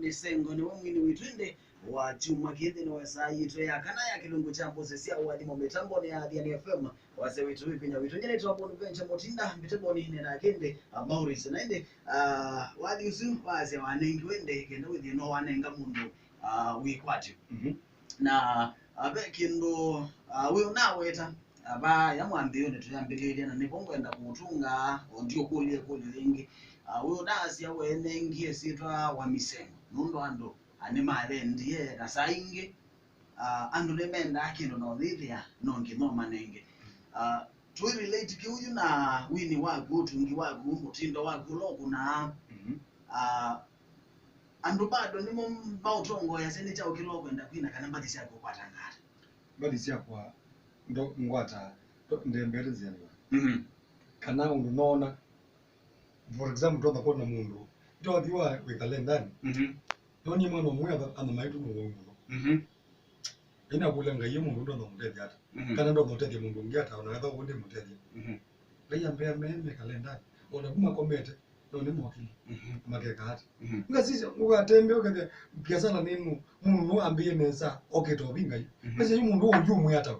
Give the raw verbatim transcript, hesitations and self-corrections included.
Mĩsengo nĩwe mwini witũ ĩndĩ wa kyumwa kĩĩ nthĩnĩ wa saa yitũ ya kana ya kĩlungu kya mbũsĩ sya ũathimo mĩtambonĩ ya Athiani F M. Wasya witũ wĩ vinya witũ. Nyie nĩtawa Bonaventure Mũtinda, mbĩte mboni nĩ nake ĩndĩ, ah, Maurice. Na ĩndĩ, ah, wathi ũsu wasya wanengiwe ĩndĩ kenda wĩthĩe no wanenga mũndũ, ah, wĩkwatyo. Mhm. Na, ah, ve kĩndũ, ah, wĩ ũnaweta, ah, vaa ya mwambĩĩonĩ tũyambĩlĩĩlya, na nĩvo ngwenda kũũtũnga, o ndiũkũlya ĩkũlyo yĩngĩ. Ah, wĩ ũnasya weenengie syĩtwa wa mĩsengo nũndũ andũ, ah, nĩmavendie, na saa ingĩ, ah, andũ nĩmendaa kĩndũ na ũyĩthĩa no nginya ũmanenge. Ah, tũi relate kĩu yu na wini waku, ũtungi waku, mũtindo waku ũla ũkũnaa. Mhm. Ah, andũ bado nĩmo maũtongoeasya nĩ kyaũ kĩla ũkwenda kwina kana mbathi syaku ũkwatanga ata? Mbathi syakwa ndo ngwata ndo ndembete nzĩanĩwa. Mhm. Kana ũndũ noona, for example, twatha kwona mũndũ, ndothi wa wĩ kalendanĩ. Mhm. Nonie mwana ũmwe atha-, ana maitũ nĩ wau mũno. Mhm. Ĩna kũlya Ngai ĩ mũndũ ndonya mũtethya ata. Mhm. Kana ndonya ũtethya mũndũ ũngĩ ata, ona wetha ũndĩ mũtethya. Mhm. Ngai ambĩa me, me kalendanĩ. Ona kuma komete, no nĩ mokili. Mhm. Makeka ata. Mhm. Ngasisya, ũkatembe, ũkethya, biasala nĩnu, mũndũ nũ ambĩie nesa, okĩte ovi Ngai. Mhm. Ngasisya, yu mũndũ ũyũ ũmwe ata.